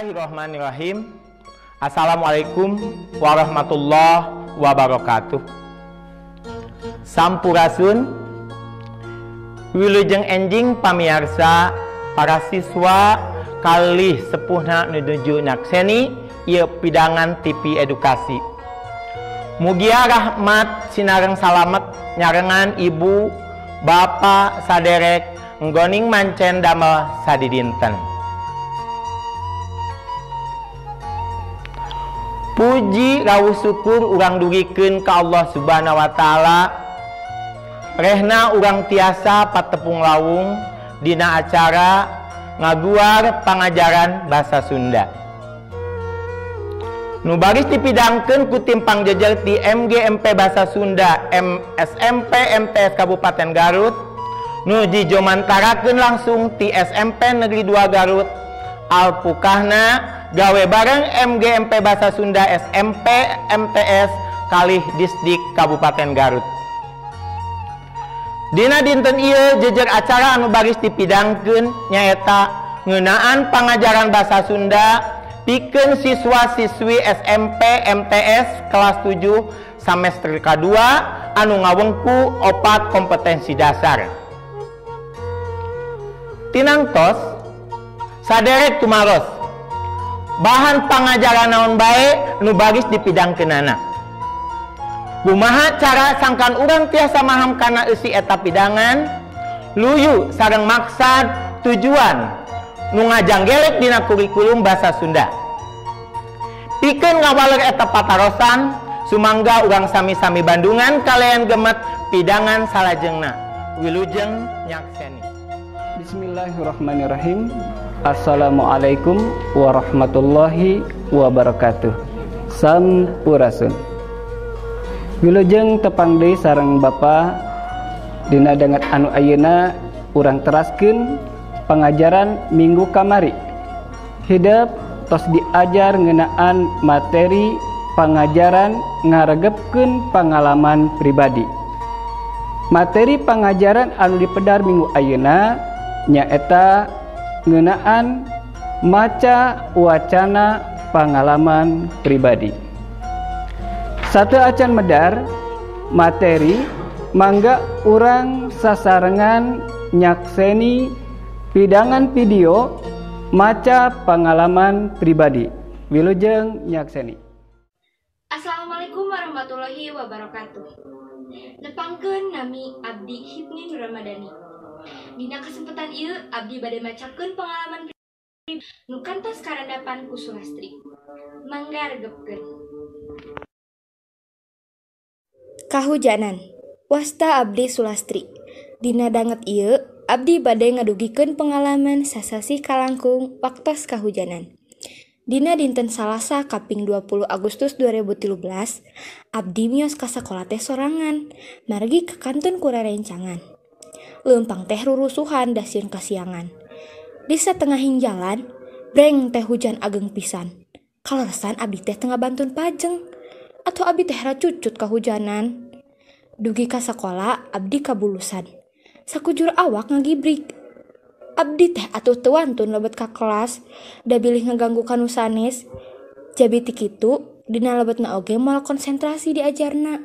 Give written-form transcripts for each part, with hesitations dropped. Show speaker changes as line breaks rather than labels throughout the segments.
Bismillahirrahmanirrahim. Assalamualaikum warahmatullahi wabarakatuh. Sampurasun, wilujeng enjing pamiarsa para siswa kalih sepuhna nuju nyakseni ieu pidangan TV edukasi. Mugia rahmat sinareng salamet nyarengan ibu, bapak, saderek nggoning mancen damel sadidinten. Puji rawuh syukur urang dugikeun ka Allah Subhanahu wa taala. Rehna urang tiasa patepung lawung dina acara ngaguar pangajaran bahasa Sunda. Nu baris dipidangkeun ku tim pangjejer ti MGMP Bahasa Sunda SMP MTS Kabupaten Garut, nu dijomantarakeun langsung ti SMP Negeri 2 Garut. Alpukahna gawe bareng MGMP Bahasa Sunda SMP MTS kalih Disdik Kabupaten Garut. Dina dinten ieu jejer acara anu baris dipidangkeun nyaeta ngeunaan pangajaran bahasa Sunda pikeun siswa-siswi SMP MTS kelas 7 semester ke-2 anu ngawengku 4 kompetensi dasar. Tinangtos saderek tumaros bahan pangajaran naon bae nu baris dipidangkeunana. Kumaha cara sangkan urang tiasa maham kana eusi eta pidangan, luyu sareng maksad tujuan nu ngajanggelek dina kurikulum bahasa Sunda. Pikeun ngawaler eta patarosan, sumangga urang sami-sami bandungan kalian gemet pidangan salajengna. Wilujeng nyakseni.
Bismillahirrahmanirrahim. Assalamualaikum warahmatullahi wabarakatuh. Sampurasun. Wilujeng tepang deui sareng Bapa dina danget anu ayeuna urang teraskeun pangajaran minggu kamari. Hidep tos diajar ngeunaan materi pangajaran ngaregepkeun pangalaman pribadi. Materi pangajaran anu dipedar minggu ayeuna nyaeta ngeunaan maca wacana pangalaman pribadi. Satu acan medar materi mangga urang sasarengan nyakseni pidangan video maca pangalaman pribadi. Wilujeng nyakseni.
Assalamualaikum warahmatullahi wabarakatuh. Nepangkeun nami abdi Hipni Nurramadhani. Dina kesempatan ieu abdi bade macakeun pengalaman pribadi nu kantos karandapan ku Sulastri. Mangga regepkeun.
Kahujanan, wasta abdi Sulastri. Dina danget ieu, abdi bade ngadugikeun pengalaman sasasih kalangkung waktos kahujanan. Dina dinten Salasa kaping 20 Agustus 2013, abdi mios ka sakola teh sorangan, margi ka kantun ku rerencangan. Leumpang teh rurusuhan da sieun kasiangan. Di satengahing jalan, breng teh hujan ageng pisan. Kaleresan abdi teh teu ngabantun pajeng. Atau abdi teh racucut kahujanan. Dugi ka sakola abdi kabulusan. Sakujur awak ngagibrik. Abdi teh atuh teu wantun lebet ka kelas, da bilih ngaganggu ka nu sanes. Jabi ti kitu dina lebetna oge moal konsentrasi diajarna.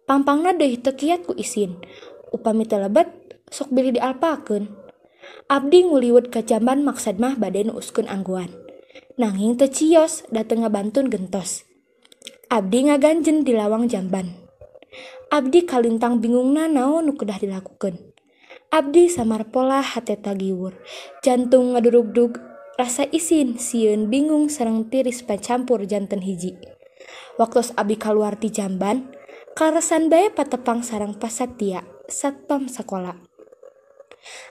Pangpangna deui teu kiat ku isin. Upami teu lebet sok bilih dialpakeun. Abdi nguliwet ka jamban maksad mah bade nuuskeun anggoan. Nanging teu cios da teu ngabantun gentos. Abdi ngaganjen di lawang jamban. Abdi kalintang bingungna naon nu kedah dilakukeun. Abdi samar pola hate tagiwur, jantung ngadurugdug, rasa isin, sieun, bingung sareng tiris pacampur janten hiji. Waktos abdi kaluar ti jamban, kaleresan bae patepang sareng pasatia, satpam sakola.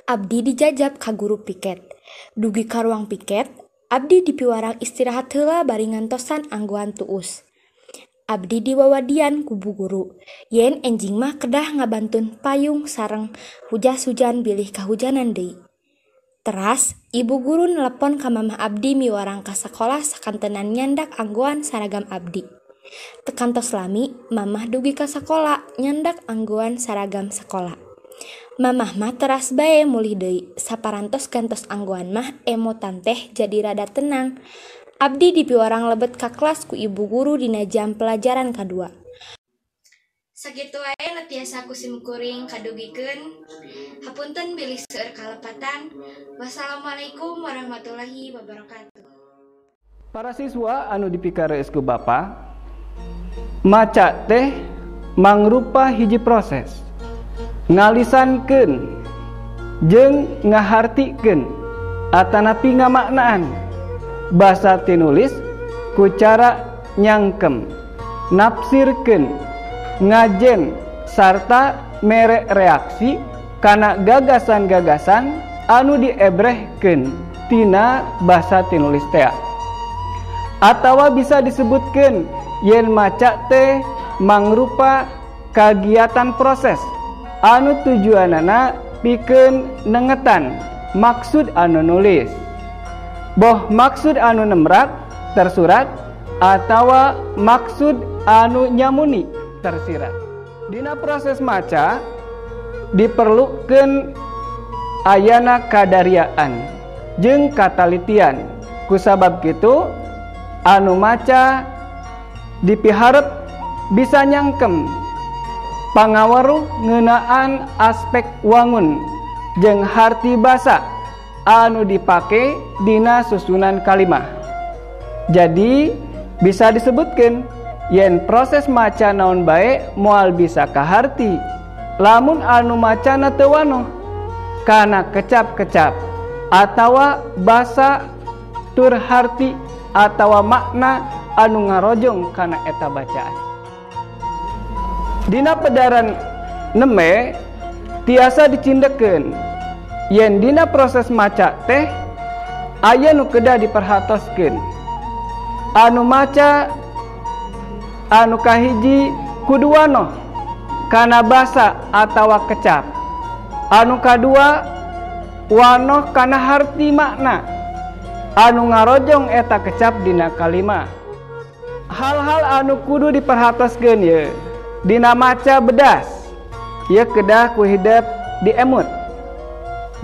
Abdi dijajab ka guru piket. Dugi ka ruang piket, abdi dipiwarang istirahat heula bari ngantosan anggoan tuus. Abdi diwawadian ku bu guru, yen enjing mah kedah ngabantun payung sareng hujas-hujan bilih kahujanan deui. Teras, ibu guru nelepon ka mamah abdi miwarang ka sakola sakantenan nyandak anggoan saragam abdi. Teu kantos lami, mamah dugi ka sakola nyandak anggoan saragam sakola. Mamah mah teras bae mulih deui. Saparantos gantos anggoan mah emotan teh jadi rada tenang. Abdi dipiwarang lebet ka kelas ku ibu guru dina jam pelajaran kadua.
Sakitu wae nu tiasa ku simkuring kadugikeun. Hapunten bilih seueur kalepatan. Wassalamualaikum warahmatullahi wabarakatuh.
Para siswa anu dipikareus ku Bapa, maca teh mangrupa hiji proses ngalisankeun jeung ngahartikeun atanapi ngamaknaan basa tinulis ku cara nyangkem, nafsirkeun, ngajen sarta mere reaksi kana gagasan-gagasan anu diebrehkeun tina basa tinulis tea. Atawa bisa disebutkeun yen maca teh mangrupa kagiatan proses anu tujuanana pikeun nengetan maksud anu nulis, boh maksud anu nemrak tersurat atawa maksud anu nyamuni tersirat. Dina proses maca diperlukeun ayana kadariaan jeung katalitian. Kusabab kitu anu maca dipiharep bisa nyangkem pangaweruh ngeunaan aspek wangun jeung harti basa anu dipake dina susunan kalimah. Jadi bisa disebutkeun yen proses maca naon bae moal bisa kaharti lamun anu macana teu wanoh kana kecap-kecap atawa basa tur harti atawa makna anu ngarojong kana eta bacaan. Dina pedaran neme tiasa dicindekeun yen dina proses maca teh aya nu kedah diperhatoskeun. Anu maca anu kahiji kudu wanoh kana basa atawa kecap. Anu kadua wanoh kana harti makna anu ngarojong eta kecap dina kalimah. Hal-hal anu kudu diperhatoskeun ye dina maca bedas ieu kedah ku hidep diemut.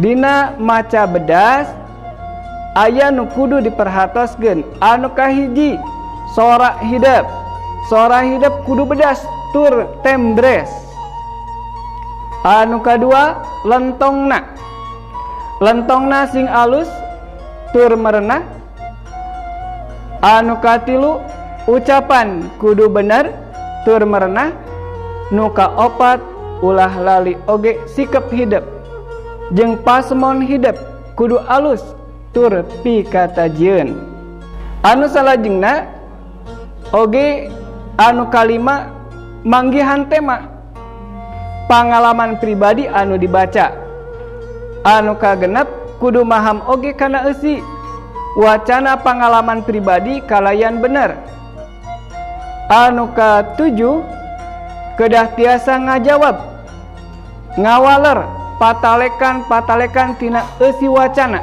Dina maca bedas aya nu kudu diperhatoskeun. Anu kahiji sora hidep. Sora hidep kudu bedas tur tembres. Anu kadua lentongna. Lentongna sing alus tur merenah. Anu katilu ucapan kudu bener tur merenah. Nu kaopat ulah lali oge sikep hidep jeung pasemon hidep kudu alus tur pikatajieun. Anu salajengna oge anu kalima manggihan tema pangalaman pribadi anu dibaca. Anu kagenep kudu maham oge kana eusi wacana pangalaman pribadi kalayan bener. Anu katujuh kedah tiasa ngajawab ngawaler patalekan-patalekan tina eusi wacana.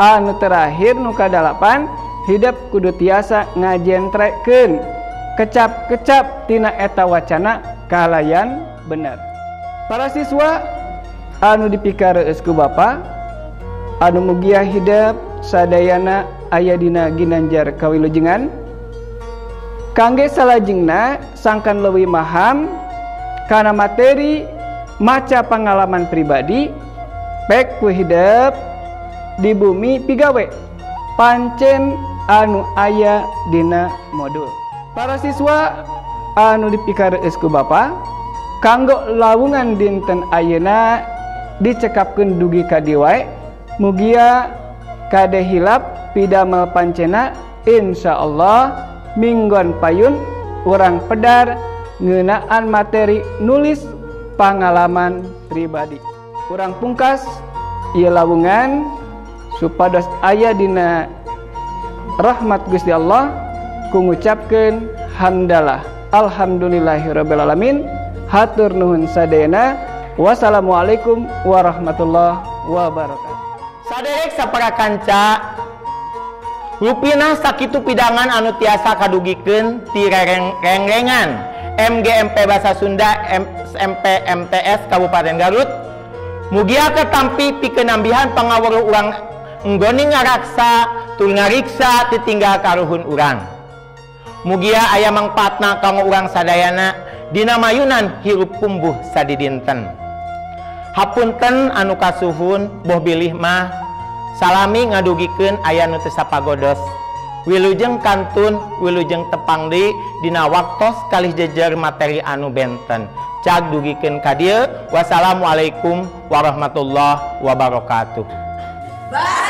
Anu terakhir nu kadalapan hidep kudu tiasa ngajentrekeun kecap-kecap tina eta wacana kalayan bener. Para siswa anu dipikareus ku Bapa anu mugia hidep sadayana aya dina ginanjar kawilujengan. Kangge salajengna sangkan leuwih maham kana materi maca pangalaman pribadi pek ku hidep di bumi pigawe pancen anu aya dina modul. Para siswa anu dipikareus ku Bapa kanggo lawungan dinten ayeuna dicekapkeun dugi ka dieu wae. Mugia kade hilap pidamel pancena, insyaallah minggon payun urang pedar ngeunaan materi nulis pangalaman pribadi. Urang pungkas ieu lawungan supados aya dina rahmat Gusti Allah ku ngucapkeun hamdalah alhamdulillahirabbil alamin. Hatur nuhun sadayana. Wassalamualaikum warahmatullahi wabarakatuh.
Saderek sapara kanca rupina sakitu pidangan anu tiasa kadugikeun ti rengrengan MGMP Bahasa Sunda SMP MTS Kabupaten Garut. Mugia katampi pikeun nambihan pangaweruh urang enggoni ngaraksa tur ngariksa titinggal karuhun urang. Mugia aya mangpaatna kanggo urang sadayana dina mayunan hirup kumbuh sadidinten. Hapunten anu kasuhun boh bilih mah salami ngadugikeun aya nu teu sapagodos. Wilujeng kantun, wilujeng tepang deui dina waktos kalih jejer materi anu benten. Cag dugikeun ka dieu. Wassalamualaikum warahmatullahi wabarakatuh.
Bye.